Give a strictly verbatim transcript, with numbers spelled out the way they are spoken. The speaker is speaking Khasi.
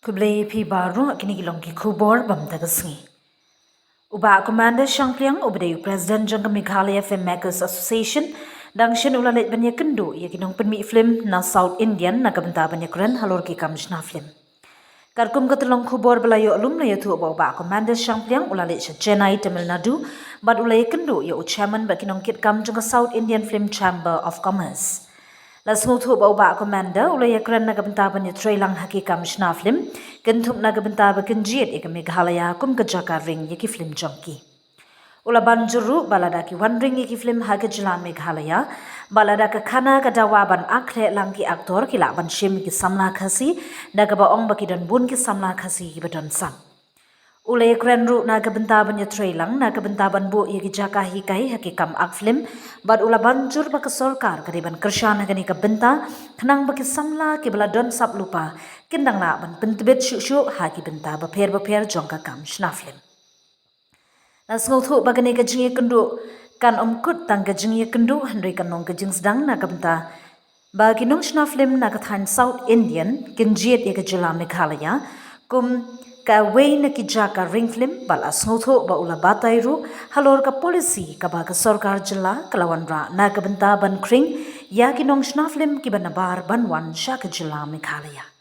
Khublei phi baroh, kine ki long ki khubor bam da ka sngi. U Bah Commander Shangpliang, uba dei u President jong ka Meghalaya Filmmakers Association, dang shen u la leit ban ïakynduh ïa ki nongpynmih film na South Indian na ka bynta ban ïakren halor ki kam shna film. Katkum ka tyllong khubor ba la ïoh lum, la ïathuh ba u Bah Commander Shangpliang u la leit sha Chennai, Tamil Nadu, bad u la ïakynduh ïa u Chairman bad ki nongkitkam jong ka South Indian Film Chamber of Commerce. La sngewthuh ba u Bah Commander u la ïakren na ka bynta ban ïatreilang ha ki kam shna film, kynthup na ka bynta ba kin jied ïa ka Meghalaya kum ka jaka ring ïa ki film jong ki. U la ban jur ruh ba lada ki wan ring ïa ki film ha ka jylla Meghalaya, ba lada ka khana ka dawa ban ap khleh lang ki actor ki lah ban shim ki samla Khasi, da kaba ong ba ki don bun ki samla Khasi kiba don sam. U la ïakren ruh na ka bynta ban ïatreilang na ka bynta ban buh ïa ki jaka hikai ha ki kam ap film, bad u la ban jur ba ka sorkar ka dei ban kyrshan ha kane ka bynta, khnang ba ki samla kiba la don sap lypa kin dang lah ban pyntbit shuh shuh ha ki bynta bapher bapher jong ka kam shna film. La sngewthuh ba kane ka jingïakynduh kan ym kut tang ka jingïakynduh, hynrei kan long ka jingsdang na ka bynta ba ki nongshna film na ka thaiñ South Indian kin jied ïa ka jylla Meghalaya kum kawei na ki jaka ring film, bad la sngewthuh ba u la batai ruh halor ka policy kaba ka sorkar jylla ka la wanrah na ka bynta ban khring ïa ki nongshna film kiba nabar ban wan sha ka jylla Meghalaya.